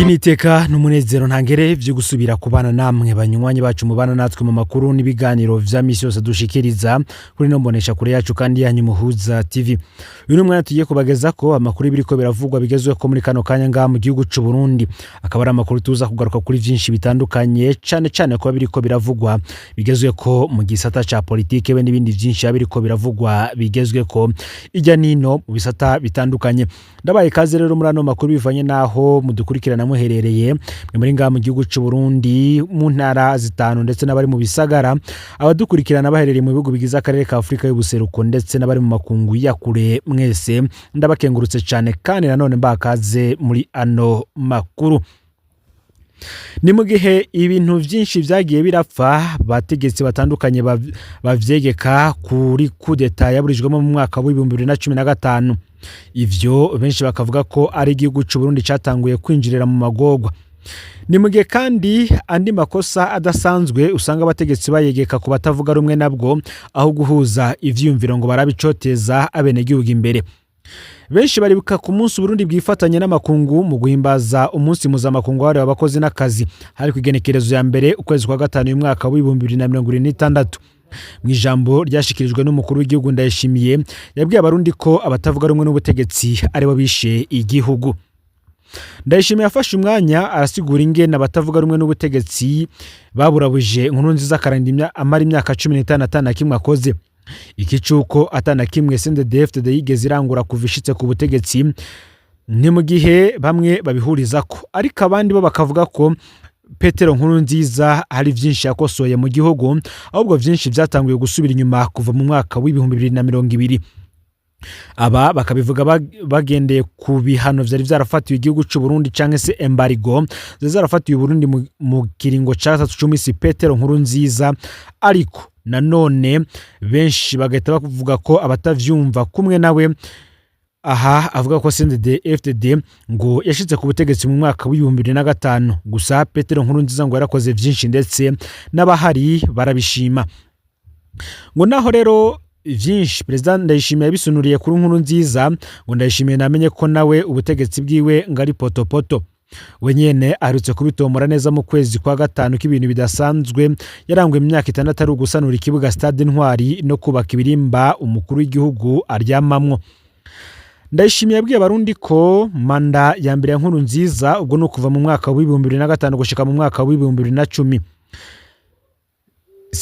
Niteka n'umunezero ntangere vyo gusubira kubana namwe banywanyi bacu mubana natwe mu makuru n'ibiganiro vya misi yose dushikiriza kuri no mbonesha kure yacu kandi yanyu Muhuza TV. Uyu ni umwanya tugiye kubageza ko amakuru biriko biravugwa bigezweho muri kano kanya ngaha mu gihugu c'u Burundi. Akaba ari amakuru tuza kugaruka kuri vyinshi bitandukanye, cane cane kuba biriko biravugwa bigezweko mu gisata ca politike be n'ibindi vyinshi biriko biravugwa bigezweko ijya nino mu bisata bitandukanye. Ndabaye kaze rero muri ano makuru bivanye naho mudukurikirana muherereye mwe muri ngaha mu gihugu c'u Burundi mu ntara zitanu, ndetse n'abari mu bisagara, abadukurikirana baherereye mu bihugu bigize akarere ka Afurika y'ubuseruko, ndetse n'abari mu makungu ya kure, mwese ndabakengurutse cyane kandi nanone mbakaze muri ano makuru. Ni mu gihe ibintu byinshi byagiye birapfa, bategetsi batandukanye bavyegeka kuri kudeta yaburijwemo mu mwaka w'2015. Ivyo benshi bakavuga ko ari igihugu c'u Burundi catanguye kwinjirira mu magorwa. Ni mu gihe kandi andi makosa adasanzwe usanga abategetsi bayegeka ku batavuga rumwe nabwo, aho guhuza ivyiyumviro ngo barabicoteza abenegihugu imbere. Benshi baribuka ku munsi Burundi bwifatanya n'amakungu mu guhimbaza umunsi mpuzamakungu wahariwe abakozi n'akazi, hari ku igenekerezo ya 1 ukwezi kwa gatanu uyu mwaka w'2026. Mu ijambo ryashikirijwe n'umukuru w'igihugu Ndayishimiye, yabwiye Abarundi ko abatavuga rumwe n'ubutegetsi aribo bishe igihugu. Ndayishimiye yafashe umwanya arasigura ingene abatavuga rumwe n'ubutegetsi baburabuje Nkurunziza akarinda amara imyaka 15 atana kimwe akoze. Iki cuko atana kimwe CNDD-FDD yigeze irangura kuva ishitse ku butegetsi. Ni mu gihe bamwe babihurizako, ariko abandi bo bakavuga ko Petero Nkurunziza hari vyinshi yakosoye mu gihugu, ahubwo vyinshi vyatanguye gusubira inyuma kuva mu mwaka w'2020. Aba bakabivuga bagendeye ku bihano vyari vyarafatiwe igihugu c'u Burundi, canke se embargo zari zarafatiwe Burundi mu kiringo ca gatatu c'umisi Petero Nkurunziza. Ariko nanone benshi bagahita bavuga ko abatavyumva kumwe nawe, aha avuga ko CNDD FDD ngo yashitse ku butegetsi mu mwaka w'2005 gusa Petero Nkurunziza ngo yarakoze vyinshi, ndetse n'abahari barabishima. Ngo naho rero vyinshi Perezida Ndayishimiye yabisunuriye kuri Nkurunziza, ngo Ndayishimiye namenye ko nawe ubutegetsi bwiwe ngo ari potopoto. We nyene aherutse kubitomora neza mu kwezi kwa gatanu k'ibintu bidasanzwe yaranguye mu myaka 6 ari ugusanura ikibuga Stade Intwari no kubaka ibirimba umukuru w'igihugu aryamamwo. Ndayishimiye yabwiye Abarundi ko manda ya mbere ya Nkurunziza, ubwo ni ukuva mu mwaka w'2005 gushika mu mwaka w'2010,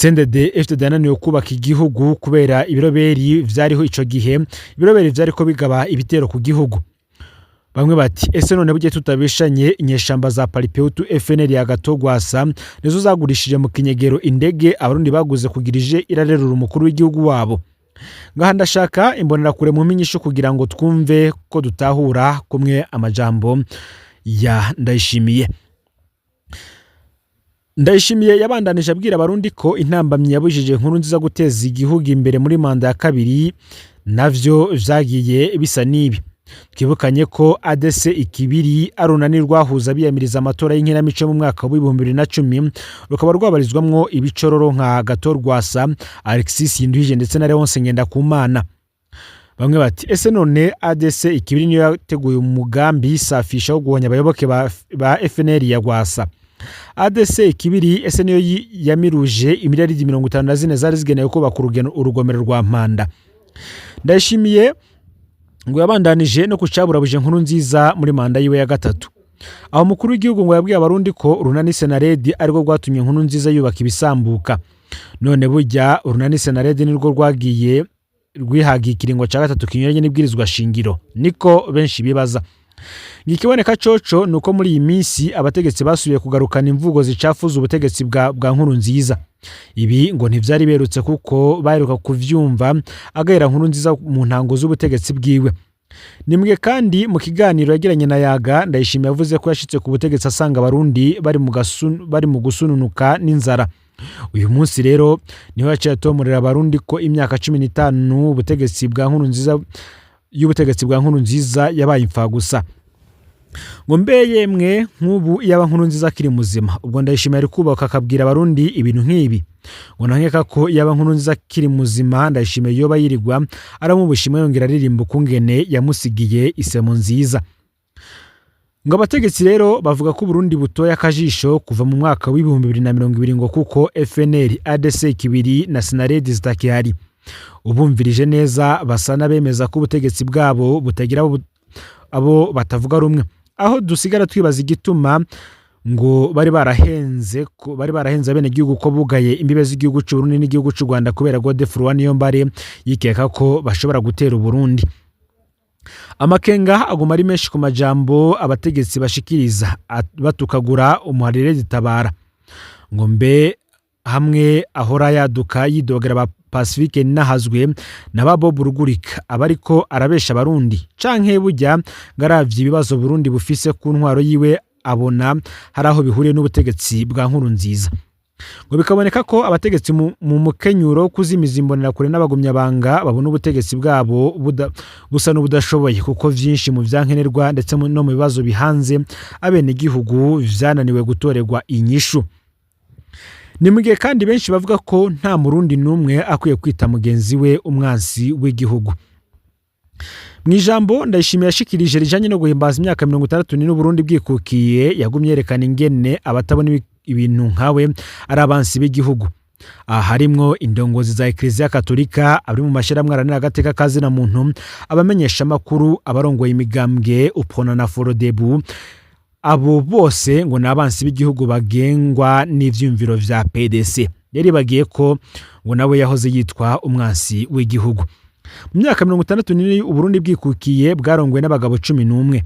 CNDD FDD yananiwe kubaka igihugu kubera ibiroberi vyariho ico gihe, ibiroberi vyariko bigaba ibitero ku gihugu. Bamwe bati: "Ese none burya tutabishanye, inyeshamba za Palipehutu FNL ya Gatogwasa nizo zagurishije mu kinyegero indege Abarundi baguze kugira ije irarerura umukuru w'igihugu wabo?" Ngaha ndashaka imbonerakure mu minyisho kugira ngo twumve ko dutahura kumwe amajambo ya Ndayishimiye. Ndayishimiye yabandanije abwira Abarundi ko intambamyi yabujije Nkurunziza guteza igihugu imbere muri manda ya kabiri navyo vyagiye bisa n'ibi. Twibukanye ko ADC Ikibiri ari urunani rwahuza biyamiriza amatora y'inkinamico mu mwaka w'2010, rukaba rwabarizwamwo ibicororo nka Gatorwasa, Alexis Sinduhije ndetse na Leonce Ngendakumana. Bamwe bati: "Ese none ADC Ikibiri niyo yateguye umugambi safisha wo guhonya abayoboke ba FNL ya Rwasa? ADC Ikibiri ese niyo yamiruje imiliyaridi 54 zari zigenewe kubaka urugomero rwa Mpanda?" Ndayishimiye ngo yabandanije no kucaburabuje Nkurunziza muri manda yiwe ya gatatu. Aho umukuru w'igihugu ngo yabwiye Abarundi ko urunani Senaredi arirwo rwatumye Nkurunziza yubaka ibisambuka. None burya urunani Senaredi nirwo rwagiye rwihaga ikiringo cya gatatu kinyuranye n'ibwirizwa shingiro? Niko benshi bibaza. Ikiboneka coco ni uko muri iyi minsi abategetsi basubiye kugarukana imvugo zicafuza ubutegetsi bwa Nkurunziza. Ibi ngo ntivyari berutse, kuko baheruka kuvyumva agahera Nkurunziza mu ntango z'ubutegetsi bwiwe. Nimwe kandi mu kiganiro yagiranye na Yaga, Ndayishimiye yavuze ko yashitse ku butegetsi asanga Abarundi bari mu gusununuka n'inzara. Uyu munsi rero niho yaciye atomorera Abarundi ko imyaka 15 ubutegetsi bwa Nkurunziza, y'ubutegetsi bwa Nkurunziza, yabaye imfagusa. Ngo mbe yemwe, nk'ubu iyaba Nkurunziza akiri muzima, ubwo Ndayishimiye ari kubaka akabwira Abarundi ibintu nk'ibi? Ngo nankeka ko iyaba Nkurunziza akiri muzima, Ndayishimiye yoba yirirwa aramubushima, yongera aririmba ukungene yamusigiye isemo nziza. Ngo abategetsi rero bavuga ko Burundi butoya akajisho kuva mu mwaka w'2020, ngo kuko FNL, ADC kibiri na Sinaredi zitakihari. Ubumvirije neza basa n'abemeza ko ubutegetsi bwabo butagira abo batavuga rumwe, aho dusigara twibaza igituma ngo bari barahenze abenegihugu ko bugaye imbibe z'igihugu cy'u Burundi n'igihugu cy'u Rwanda kubera Godefroid Niyombare yikeka ko bashobora gutera Uburundi. Amakenga aguma ari menshi ku majambo abategetsi bashikiriza batukagura umuharire ditabara, ngo mbe hamwe ahora yaduka yidogera ba Pacifique Nahazwe na ba Bob Rugurika, aba ariko arabesha Abarundi, canke burya ngaravye ibibazo Burundi bufise ku ntwaro yiwe, abona hari aho bihuriye n'ubutegetsi bwa Nkurunziza? Ngo bikaboneka ko abategetsi mu mukenyuro wo kuzimiza imbonerakure n'abagumyabanga babona ubutegetsi bwabo busa n'ubudashoboye, kuko vyinshi mu vyankenerwa ndetse no mu bibazo bihanze abenegihugu vyananiwe gutorerwa inyishu. Ni mu gihe kandi benshi bavuga ko nta Murundi n'umwe akwiye kwita mugenzi we umwansi w'igihugu. Mu ijambo Ndayishimiye yashikirije rijanye no guhimbaza imyaka 64 Burundi bwikukiye, yagumye yerekana ingene abatabona ibintu nkawe ari abansi b'igihugu. Aha harimwo indongozi za Ekleziya Katolika, abari mu mashyirahamwe aharanira agateka ka zina muntu, abamenyeshamakuru, abarongoye imigambwe Uprona na Forodebu. Abo bose ngo ni abansi b'igihugu bagengwa n'ivyiyumviro vya PDC. Yaribagiye ko ngo nawe yahoze yitwa umwansi w'igihugu. Mu myaka 64 Uburundi bwikukiye bwarongowe n'abagabo 11.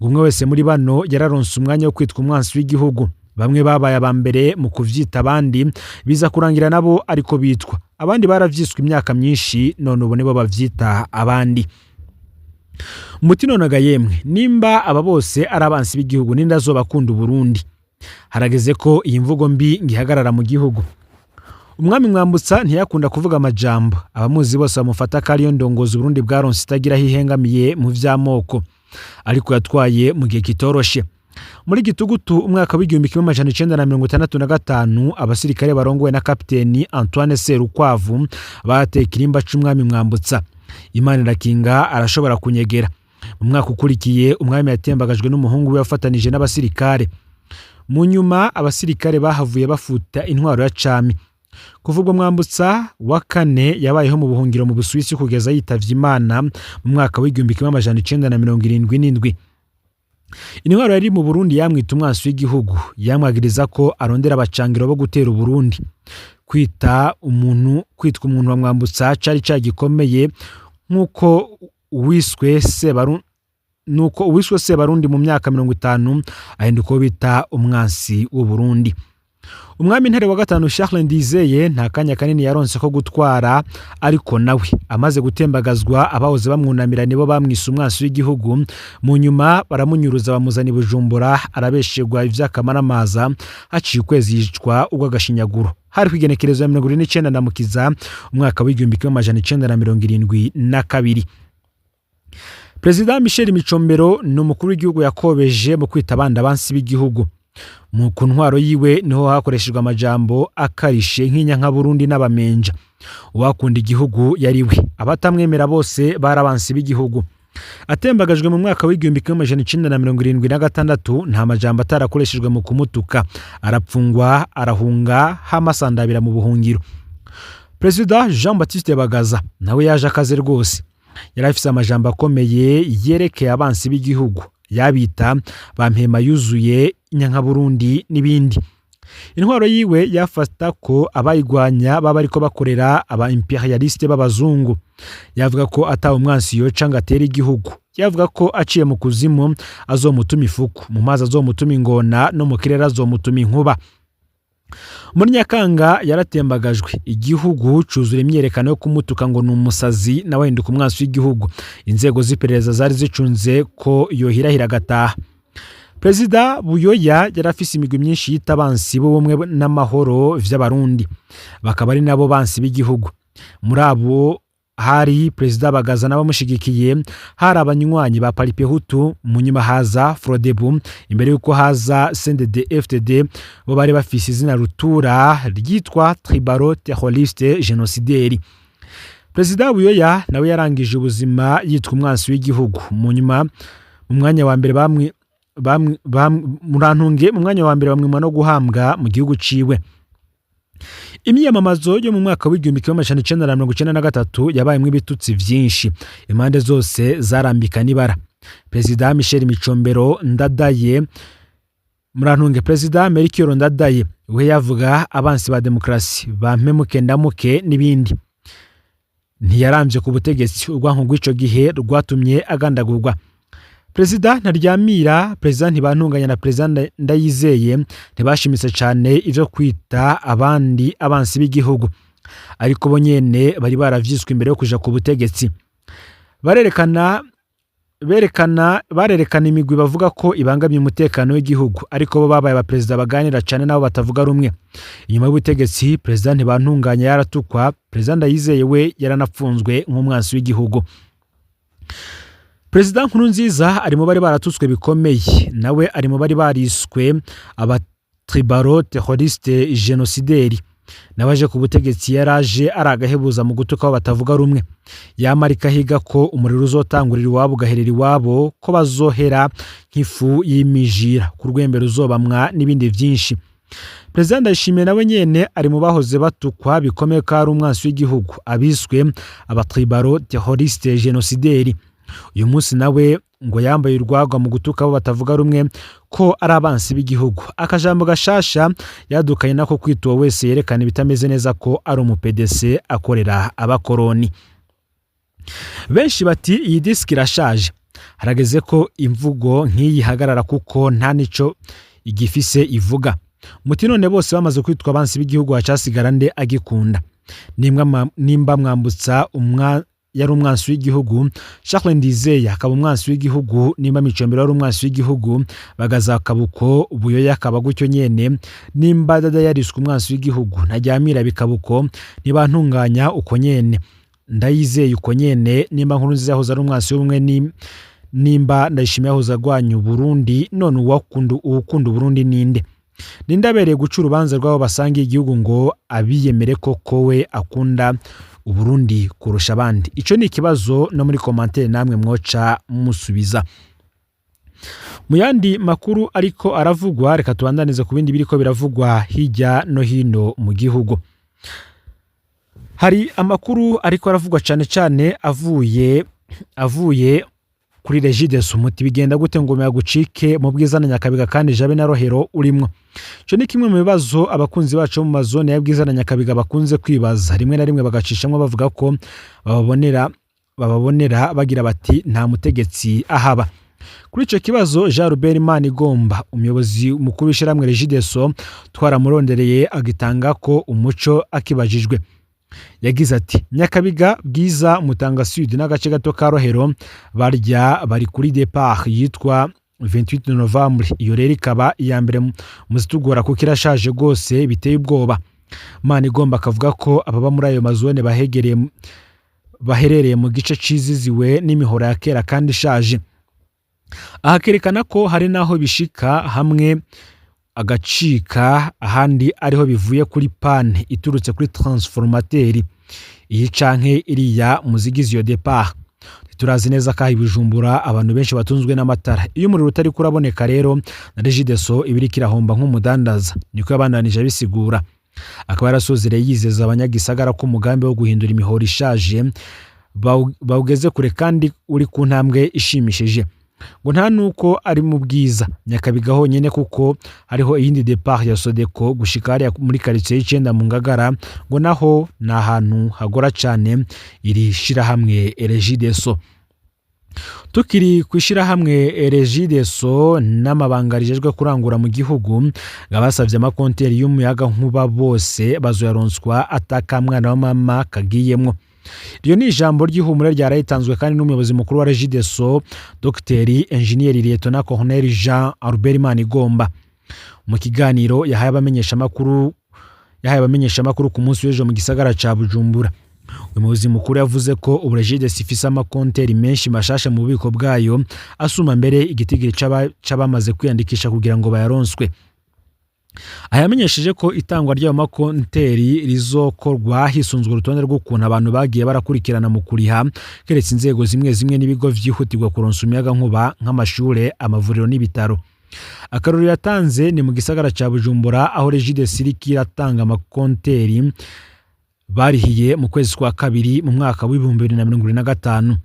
Ngo umwe wese muri bano yararonse umwanya wo kwitwa umwansi w'igihugu. Bamwe babaye aba mbere mu kuvyita abandi, biza kurangira nabo ariko bitwa. Abandi baravyiswe imyaka myinshi, none ubu nibo bavyita abandi. Muti nonaga yemwe, nimba aba bose ari abansi b'igihugu, ninde azobakunda Uburundi? Harageze ko iyi mvugo mbi ngihagarara mu gihugu. Umwami Mwambutsa ntiyakunda kuvuga amajambo. Abamuzi bose bamufata ko ariyo ndongozi Uburundi bwaronse itagira aho ihengamiye mu vy'amoko, ariko yatwaye mu gihe kitoroshe. Muri gitugutu umwaka w'1965, abasirikare barongowe na kapiteni Antoine Serukwavu bateye ikirimba c'umwami Mwambutsa. Imana irakinga arashobora kunyegera. Mu mwaka ukurikiye umwami yatembagajwe n'umuhungu we wafatanije n'abasirikare. Mu nyuma abasirikare bahavuye bafuta intwaro ya cami. Kuva ubwo Mwambutsa wa kane yabayeho mu buhungiro mu Busuwisi kugeza yitavye Imana mu mwaka w'1977. Intwaro yari mu Burundi yamwita umwansi w'igihugu, yamwagiriza ko arondera abacangiro bo gutera Uburundi. Kwita umuntu kwitwa umuntu wa Mwambutsa cari cagikomeye nk'uko uwiswe Sebaru nuko uwiswe Sebarundi mu myaka 50 ahinduka uwo bita umwansi w'Uburundi. Umwami Ntare wa gatanu Charles Ndizeye nta kanya kanini yaronse ko gutwara, ariko nawe amaze gutembagazwa abahoze bamwunamira nibo bamwise umwansi w'igihugu. Mu nyuma baramunyuruza bamuzana i Bujumbura, arabeshegwa ivy'akamaramaza. Haciye ukwezi yicwa urw'agashinyaguro. Hari kw'igenekerezo ya 29 Ndamukiza umwaka w'1972. Perezida Michel Micombero ni umukuru w'igihugu yakobeje mu kwita abandi abansi b'igihugu. Mu ku ntwaro yiwe niho hakoreshejwe amajambo akarishe nk'inyankaburundi n'abamenja. Uwakunda igihugu yari we, abatamwemera bose bari abansi b'igihugu. Atembagajwe mu mwaka w'1976, nta majambo atarakoreshejwe mu kumutuka. Arapfungwa, arahunga, hama asandabira mu buhungiro. Perezida Jean Baptiste Bagaza nawe yaje akaze rwose. Yari afise amajambo akomeye yerekeye abansi b'igihugu, yabita bampema yuzuye, inyankaburundi n'ibindi. Intwaro yiwe yafata ko abayigwanya baba ariko bakorera aba impérialiste b'abazungu. Yavuga ko atawe umwansi yoca ngo atere igihugu. Yavuga ko aciye mu kuzimu azomutuma ifuku, mu mazi azomutuma ingona, no mu kirere azomutuma inkuba. Muri Nyakanga yaratembagajwe, igihugu cuzura imyiyerekano yo kumutuka ngo ni umusazi, nawe ahinduka umwansi w'igihugu. Inzego z'iperereza zari zicunze ko yohirahira agataha. Perezida Buyoya yari afise imigwi myinshi yita abansi b'ubumwe n'amahoro vy'Abarundi, bakaba ari nabo bansi b'igihugu. Muri abo hari Perezida Bagaza n'abamushigikiye, hari abanywanyi ba Palipehutu, mu nyuma haza Frodebu, imbere yuko haza CNDD FDD, bo bari bafise izina rutura ryitwa tribalo terroriste génocidaire. Perezida Buyoya nawe yarangije ubuzima yitwa umwansi w'igihugu. Mu nyuma mu mwanya wa mbere bamwe Murantunge, mu mwanya wa mbere bamwima no guhambwa mu gihugu ciwe. Imyiyamamazo yo mu mwaka w'1993 yabayemwo ibitutsi vyinshi, impande zose zarambika n'ibara. Perezida Michel Micombero Ndadaye, murantunge, Perezida Melchior Ndadaye we yavuga abansi ba demokarasi, ba mpemuke ndamuke n'ibindi. Ntiyaramvye ku butegetsi, urwanko rw'ico gihe rwatumye agandagurwa. Perezida Ntaryamira, Perezida Ntibantunganya na Perezida Ndayizeye ntibashimitse cane ivyo kwita abandi abansi b'igihugu, ariko bo nyene bari baravyiswe imbere yo kuja ku butegetsi. Barerekana berekana barerekana imigwi bavuga ko ibangamiye umutekano w'igihugu, ariko bo babaye abaperezida baganira cane nabo batavuga rumwe. Inyuma y'ubutegetsi, Perezida Ntibantunganya yaratukwa, Perezida Ndayizeye we yaranapfunzwe nk'umwansi w'igihugu. Perezida Nkurunziza ari mu bari baratutswe bikomeye, nawe ari mu bari bariswe abatribalo terroriste génocidaire. Nawe aje ku butegetsi yaraje ari agahebuza mu gutuka abo batavuga rumwe. Yamara ikahiga ko umuriro uzotangurira iwabo ugaherera iwabo, ko bazohera nk'ifu y'imijira ku rwembe ruzobamwa n'ibindi vyinshi. Perezida Ndayishimiye nawe nyene ari mu bahoze batukwa bikomeye ko ari umwansi w'igihugu, abiswe abatribalo terroriste génocidaire. Uyu munsi nawe ngo yambaye urwagwa mu gutuka abo batavuga rumwe ko ari abansi b'igihugu. Akajambo gashasha yadukanye nako kwita uwo wese yerekana ibitameze neza ko ari umu PDC akorera abakoroni. Benshi bati iyi disque irashaje, harageze ko imvugo nk'iyi ihagarara kuko nta nico igifise ivuga. Muti none bose bamaze kwitwa abansi b'igihugu, hacasigara nde agikunda? Nimba Mwambutsa yari umwansi w'igihugu, Charles Ndizeye akaba umwansi w'igihugu, nimba Micombero yari umwansi w'igihugu, Bagaza Kabuko, Buyoya akaba gutyo nyene, nimba Dada yariswe umwansi w'igihugu, Ntaryamira bikabuko, Ntibantunganya uko nyene, Ndayizeye uko nyene, nimba Nkurunziza yahoze ari umwansi w'ubumwe, nimba Ndayishimiye yahoze agwanya Uburundi, none uwukunda Uburundi ninde? Ninde abereye guca urubanza rw'abo basangiye igihugu ngo abiyemere koko we akunda Uburundi kurusha abandi? Ico ni ikibazo, no muri commentaire namwe mwoca musubiza. Mu yandi makuru ariko aravugwa, reka tubandanize ku bindi biriko biravugwa hirya no hino mu gihugu. Hari amakuru ariko aravugwa cane cane avuye kuri Regideso. Muti bigenda gute ngo gucike mu Bwiza na Nyakabiga kandi Jabe na Rohero urimwo? Ico ni kimwe mu bibazo abakunzi bacu bo mu mazone ya Bwiza na Nyakabiga bakunze kwibaza, rimwe na rimwe bagacishamwo bavuga ko bababonera bagira bati nta mutegetsi ahaba. Kuri ico kibazo, Jean Robert Manigomba, umuyobozi mukuru w'ishirahamwe Regideso, twaramurondereye agitanga ko umuco. Akibajijwe yagize ati: "Nyakabiga, Bwiza, Mutanga Sud n'agace gato ka Rohero barya bari kuri départ yitwa 28 Novembre. Iyo rero ikaba iya mbere mu zitugora kuko irashaje rwose biteye ubwoba." Manigomba akavuga ko ababa muri ayo mazone bahegereye baherereye mu gice ciziziwe n'imihora ya kera kandi ishaje. Aha akerekana ko hari n'aho bishika hamwe agacika, ahandi ariho bivuye kuri panne iturutse kuri transformateur iyi canke iriya muzigize iyo départ. Turazi neza ko aha i Bujumbura abantu benshi batunzwe n'amatara. Iyo umuriro utari kuraboneka rero, na Regideso iba iriko irahomba nk'umudandaza, niko yabandanije abisigura. Akaba yarasozereye yizeza abanyagisagara ko umugambi wo guhindura imihoro ishaje bawugeze kure kandi uri ku ntambwe ishimishije. Ngo nta nuko ari mu Bwiza, Nyakabiga honyine, kuko hariho iyindi départ ya Sodeco gushika hariya muri quartier y'icenda mu Ngagara, ngo naho ni ahantu hagora cane iri shirahamwe Regideso. Tukiri ku ishirahamwe Regideso n'amabanga rijejwe kurangura mu gihugu, ngo abasavye amakonteri y'umuyagankuba bose bazoyaronswa atakamwana wa mama kagiyemwo. Iryo ni ijambo ry'ihumure ryarayitanzwe kandi n'umuyobozi mukuru wa Regideso, Dr Engineer Lieutenant Colonel Jean Albert Manigomba, mu kiganiro yahaye abamenyeshamakuru ku munsi w'ejo mu gisagara ca Bujumbura. Umuyobozi mukuru yavuze ko ubu Regideso ifise amakonteri menshi mashasha mu bubiko bwayo, asuma mbere igitigiri c'abamaze kwiyandikisha kugira ngo bayaronswe. Aha yamenyesheje ko itangwa ry'ayo makonteri rizokorwa hisunzwe urutonde rw'ukuntu abantu bagiye barakurikirana mu kuriha, keretse inzego zimwe zimwe n'ibigo vyihutirwa kuronsa umuyagankuba nk'amashure, amavuriro n'ibitaro. Akarorero yatanze ni mu gisagara ca Bujumbura, aho Regideso iriko iratanga amakonteri barihiye mu kwezi kwa kabiri mu mwaka w'2025.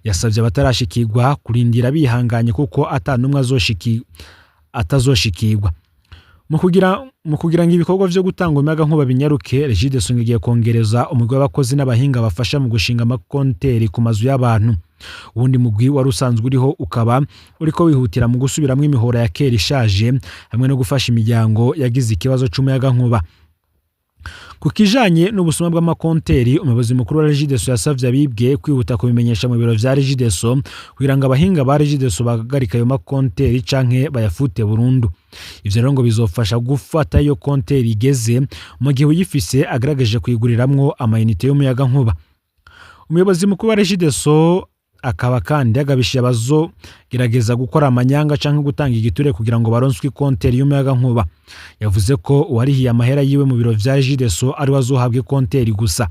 Yasavye abatarashikirwa kurindira bihanganye kuko ata n'umwe atazoshikirwa. Mu kugira ngo ibikorwa vyo gutanga umuyagankuba binyaruke, Regideso ngo igiye kongereza umugwi w'abakozi n'abahinga bafasha mu gushinga amakonteri ku mazu y'abantu. Uwundi mugwi wari usanzwe uriho ukaba uriko wihutira mu gusubiramwo imihora ya kera ishaje hamwe no gufasha imiryango yagize ikibazo c'umuyagankuba. Ku kijanye n'ubusuma bw'amakonteri, umuyobozi mukuru wa Regideso yasavye abibwe kwihuta kubimenyesha mu biro vya Regideso kugira ngo abahinga ba Regideso bahagarike ayo makonteri canke bayafute burundu. Ivyo rero ngo bizofasha gufata iyo konteri igeze mu gihe uyifise agaragaje kuyiguriramwo amayinite y'umuyagankuba. Umuyobozi mukuru wa Regideso akaba kandi yagabishije abazogerageza gukora amanyanga canke gutanga igiturire kugira ngo baronswe ikonteri y'umuyagankuba. Yavuze ko uwarihiye amahera yiwe mu biro vya Regideso ariwe azohabwa ikonteri gusa.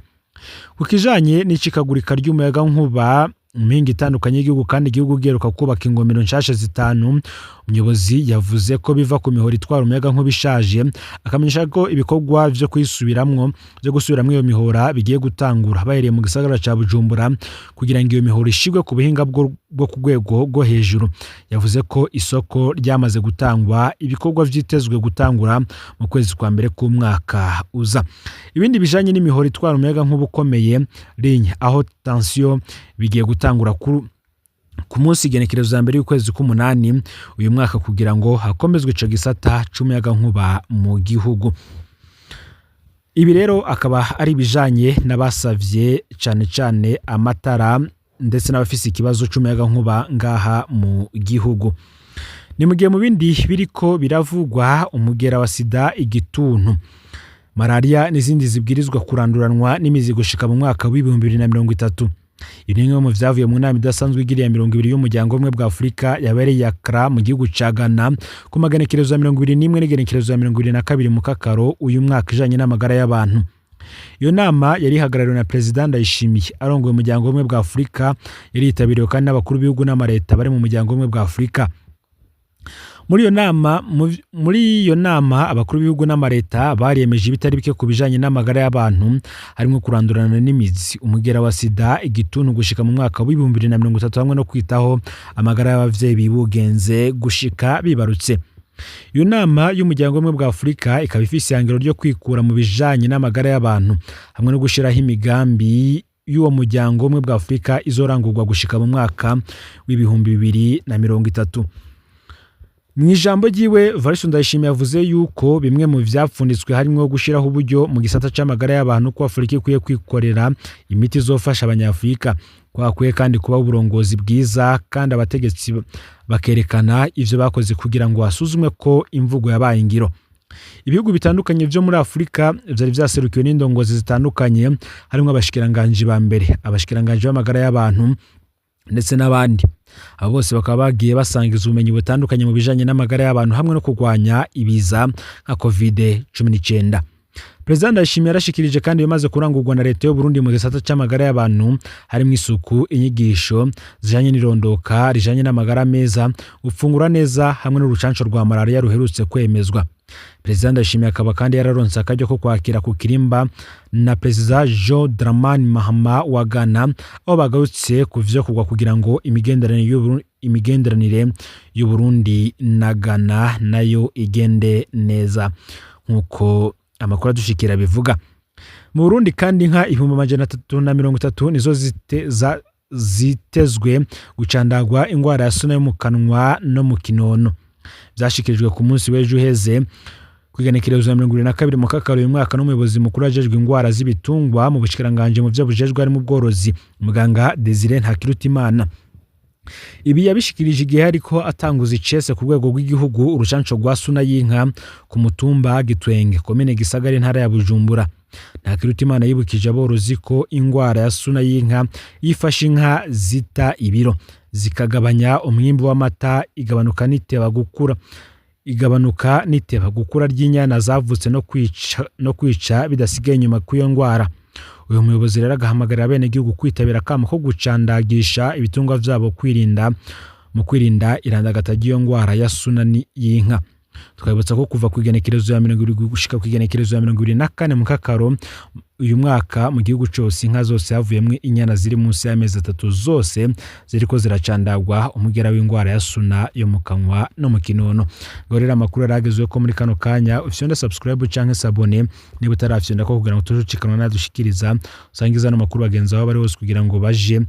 Ku kijanye n'icikagurika ry'umuyagankuba mu mihingo itandukanye y'igihugu, kandi igihugu giheruka kubaka ingomero nshasha zitanu, umuyobozi yavuze ko biva ku mihoro itwara umuyagankuba ishaje, akamenyesha ko ibikorwa vyo kuyisubiramwo, vyo gusubiramwo iyo mihora bigiye gutangura bahereye mu gisagara ca Bujumbura kugira ngo iyo mihoro ishigwe ku buhinga bwo ku rwego rwo hejuru. Yavuze ko isoko ryamaze gutangwa, ibikorwa vyitezwe gutangura mu kwezi kwa mbere k'umwaka uza. Ibindi bijanye n'imihoro itwara umuyagankuba ukomeye, ligne à haute tension, bigiye gutangura ku munsi igenekerezo ya mbere y'ukwezi k'umunani uyu mwaka kugira ngo hakomezwe ico gisata c'umuyagankuba mu gihugu. Ibi rero akaba ari ibijanye n'abasavye cane cane amatara ndetse n'abafise ikibazo c'umuyagankuba ngaha mu gihugu. Ni mu gihe mu bindi biriko biravugwa, umugera wa sida, igituntu, malaria n'izindi zibwirizwa kuranduranwa n'imizi gushika mu mwaka w'2030. Ibi ni bimwe mu vyavuye mu nama idasanzwe igiriye 20 y'umuryango w'ubumwe bwa Afurika yabereye Accra mu gihugu ca Ghana ku magenekerezo ya 21 n'igenekerezo ya 22 mu Kakaro uyu mwaka, ijanye n'amagara y'abantu. Iyo nama yari ihagarariwe na Perezida Ndayishimiye arongoye umuryango w'ubumwe bwa Afurika, yari yitabiriwe kandi n'abakuru b'ibihugu n'amareta bari mu muryango w'ubumwe bwa Afurika. Muri iyo nama abakuru b'ibihugu n'amareta bariyemeje ibitari bike ku bijanye n'amagara y'abantu, harimo kurandurana n'imizi umugera wa sida, igituntu gushika mu mwaka w'2030, hamwe no kwitaho amagara y'abavyeyi bibugenze gushika bibarutse. Iyo nama y'umuryango w'ubumwe bwa Afurika ikaba ifise ihangiro ryo kwikura mu bijanye n'amagara y'abantu hamwe no gushiraho imigambi y'uwo muryango w'ubumwe bwa Afurika izorangurwa gushika mu mwaka w'2030. Mu ijambo ryiwe, Evariste Ndayishimiye yavuze yuko bimwe mu vyapfunditswe harimwo gushiraho uburyo mu gisata c'amagara y'abantu, ko Afurika ikwiye kwikorera imiti izofasha abanyafurika, ko hakwiye kandi kuba uburongozi bwiza kandi abategetsi bakerekana ivyo bakoze kugira ngo hasuzumwe ko imvugo yabaye ingiro. Ibihugu bitandukanye vyo muri Afurika vyari vyaserukiwe n'indongozi zitandukanye, harimwo abashikiranganji ba mbere, abashikiranganji b'amagara y'abantu ndetse n'abandi. Abo bose bakaba bagiye basangiza ubumenyi butandukanye mu bijanye n'amagara y'abantu hamwe no kurwanya ibiza nka COVID-19. Perezida Ndayishimiye yarashikirije kandi ibimaze kurangurwa na leta y'u Burundi mu gisata c'amagara y'abantu, harimwo isuku, inyigisho zijanye n'irondoka rijanye n'amagara meza, gufungura neza hamwe n'urucanco rwa malaria ruherutse kwemezwa. Perezida Ndayishimiye akaba kandi yararonse akaryo ko kwakira ku kirimba na Perezida John Dramani Mahama wa Ghana, aho bagarutse ku vyo kugwa kugira ngo imigenderanire y'u Burundi na Ghana nayo igende neza, nk'uko amakuru adushikira bivuga. Mu Burundi kandi, inka 330,000 nizo zitezwe gucandagwa ingwara ya suna yo mu kanwa no mu kinono. Vyashikirijwe ku munsi w'ejo uheze kw'igenekerezo ya 22 mu Kakaro uyu mwaka n'umuyobozi mukuru ajejwe ingwara z'ibitungwa mu bushikiranganji mu vyo bujejwe harimo ubworozi, muganga Desire Ntakirutimana. Ibi yabishikirije igihe ariko atanguza icese ku rwego rw'igihugu urucanco rwa suna y'inka ku mutumba Gitwenge, komine Gisagara, intara ya Bujumbura. Ntakirutimana yibukije aborozi ko ingwara ya suna y'inka yifashe inka zita ibiro, zikagabanya umwimbu w'amata, igabanuka n'iteba gukura. Igabanuka n'iteba gukura ry'inyana zavutse no kwica bidasigaye inyuma kw'iyo ndwara. Uyu muyobozi rero agahamagarira abenegihugu kwitabira akamo ko gucandagisha ibitungwa vyabo mu kwirinda irandagata ry'iyo ndwara ya sunani y'inka. Twabibutsa ko kuva ku igenekerezo ya 20 gushika ku igenekerezo ya 24 Mukakaro uyu mwaka, mu gihugu cose inka zose havuyemwo inyana ziri munsi y'amezi 3 zose ziriko ziracandagwa umugera w'indwara ya suna yo mu kanwa no mu kinono. Ngo rero amakuru yaragezweho ko muri kano kanya ufyonda subscribe canke s'abonner niba utarafyonda ko, kugira ngo tujucikanwa nadushikiriza. Usangiza ano makuru bagenzi bawe bari hose kugira ngo baje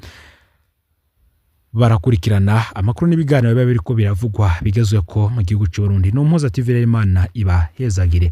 barakurikirana amakuru n'ibiganiro biba biriko biravugwa bigezweko mu gihugu c'u Burundi. Ni Umuhuza TV rero, Imana ibahezagire.